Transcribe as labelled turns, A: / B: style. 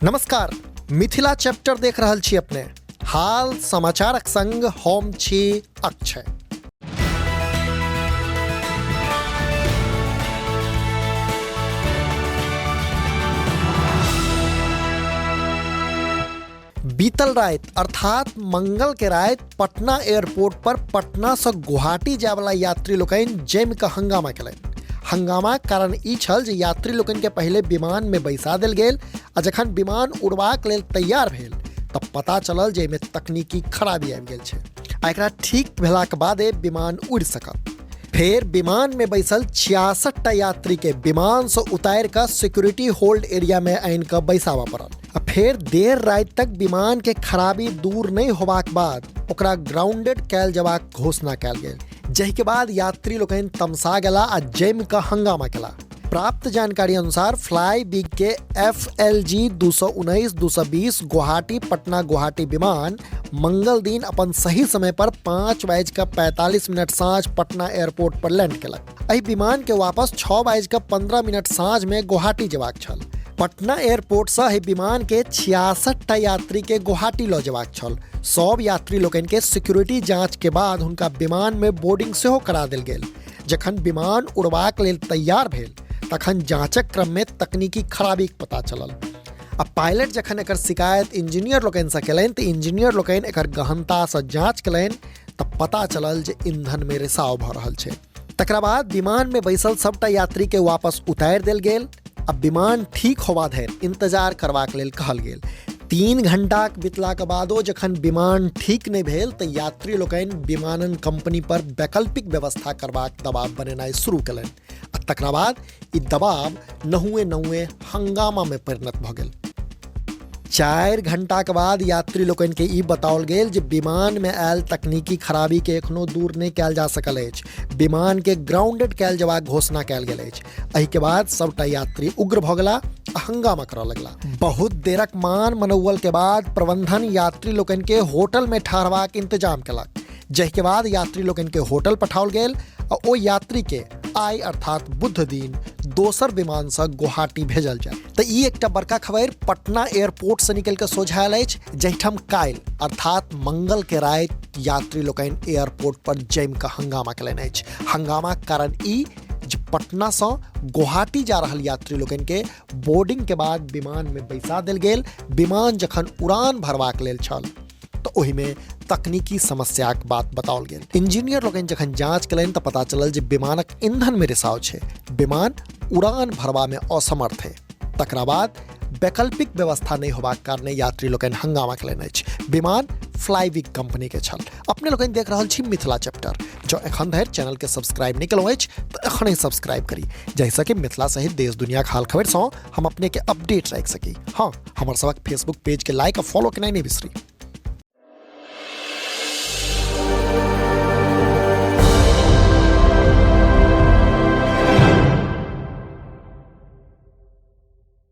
A: नमस्कार, मिथिला चैप्टर देख रहल छी अपने। हाल समाचारक संग हम छी अक्षय। बीतल राति अर्थात मंगल के राति पटना एयरपोर्ट पर पटना से गुवाहाटी जायवला यात्री लोकनि जमि कऽ हंगामा केलनि। हंगामाक कारण ई छल जे यात्री लोकनि के पहिले विमान में बैसा देल गेल आ जखन विमान उड़बाक लेल तैयार भेल तऽ पता चलल जे एहिमे तकनीकी खराबी आबि गेल छै आ एकरा ठीक भेलाक बादे विमान उड़ि सकत। फेर विमान में बैसल 66टा यात्री के विमान से उतारि कऽ सिक्योरिटी होल्ड एरिया में आनि कऽ बैसाबऽ पड़ल आ फेर देर राति तक विमान के खराबी दूर नहि होबाक बाद ओकरा ग्राउंडेड कयल जबाक घोषणा कयल गेल, जाहिके बाद यात्री लोकनि तमसा गेला आ जमि कऽ हंगामा केला। प्राप्त जानकारी अनुसार फ्लाई बिग के FLG 219 220 Guwahati Patna Guwahati विमान मंगल दिन अपन सही समय पर 5:45 साँझ पटना एयरपोर्ट पर लैंड केलक। एहि विमान के वापस 6:15 साँझ में गुवाहाटी जेबाक छल। पटना एयरपोर्ट से एहि विमान के 66टा यात्री के गुवाहाटी लऽ जेबाक छल। सब यात्री लोकनि के सिक्योरिटी जांच के बाद हुनका विमान में बोर्डिंग सेहो करा देल गेल। जखन विमान उड़बाक लेल तैयार भेल तखन जांचक क्रम में तकनीकी खराबीक पता चलल आ पायलट जखन एकर शिकायत इंजीनियर लोकनिसँ केलनि तऽ इंजीनियर लोकनि एकर गहनतासँ जांच केलनि तऽ पता चलल जे ईंधन में रिसाव भऽ रहल छै। तकरा बाद विमान में बैसल सबटा यात्री के वापस उतारि देल गेल आ विमान ठीक होबा धरि इंतजार करबाक लेल कहल गेल। 3 घंटाक बितलाक बादो जखन विमान ठीक नहि भेल तऽ यात्री लोकनि विमानन कंपनी पर वैकल्पिक व्यवस्था करबाक दबाव बनेनाइ शुरू केलनि आ तकरा बाद ई दबाव नहुए नहुए हंगामा में परिणत भऽ गेल। 4 घंटाक बाद यात्री लोकनि के ई बताओल गेल जे विमान में आयल तकनीकी खराबी के एखनो दूर नहि कयल जा सकल अछि। विमान के ग्राउंडेड कयल जेबाक घोषणा कयल गेल अछि। एहि के बाद सबटा यात्री उग्र भऽ गेला आ हंगामा करऽ लगला। बहुत देरक मान मनौवल के बाद प्रबंधन यात्री लोकनि के होटल में ठहरबाक इंतजाम केलक, जाहि के बाद यात्री लोकनि के होटल पठाओल गेल आ ओ यात्री के आइ अर्थात बुध दिन दोसर विमान से गुवाहाटी भेजल जाय। तऽ ई एकटा बड़का खबर पटना एयरपोर्ट से निकल के सोझा आयल अछि, जाहिठाम काल्हि अर्थात मंगल के राति यात्री लोकनि एयरपोर्ट पर जमि कऽ हंगामा केलनि अछि। हंगामाक कारण ई जे पटना से गुवाहाटी जा रहल यात्री लोकनि के बोर्डिंग के बाद विमान में बैसा देल गेल। विमान जखन उड़ान भरबाक लेल छल तऽ ओहिमे तकनीकी समस्याक बात बताओल गेल। इंजीनियर लोकनि जखन जांच केलनि तऽ पता चलल जे विमानक ईंधन में रिसाव छै, विमान उड़ान भरबा में असमर्थ है। तकरा बाद वैकल्पिक व्यवस्था नहि होबाक कारणे यात्री लोकनि हंगामा केलनि अछि। विमान फ्लाईविग कंपनी के छल। अपने लोकनि देख रहल छी मिथिला चैप्टर। जँ एखन धरि चैनल के सब्सक्राइब नहि केलहुँ अछि तऽ एखने सब्सक्राइब करी, जाहिसँ कि मिथिला सहित देश दुनियाक हाल खबर सँ हम अपने के अपडेट राखि सकी। हाँ, हमर सबक फेसबुक पेज के लाइक आ फॉलो केनाइ नहि बिसरी।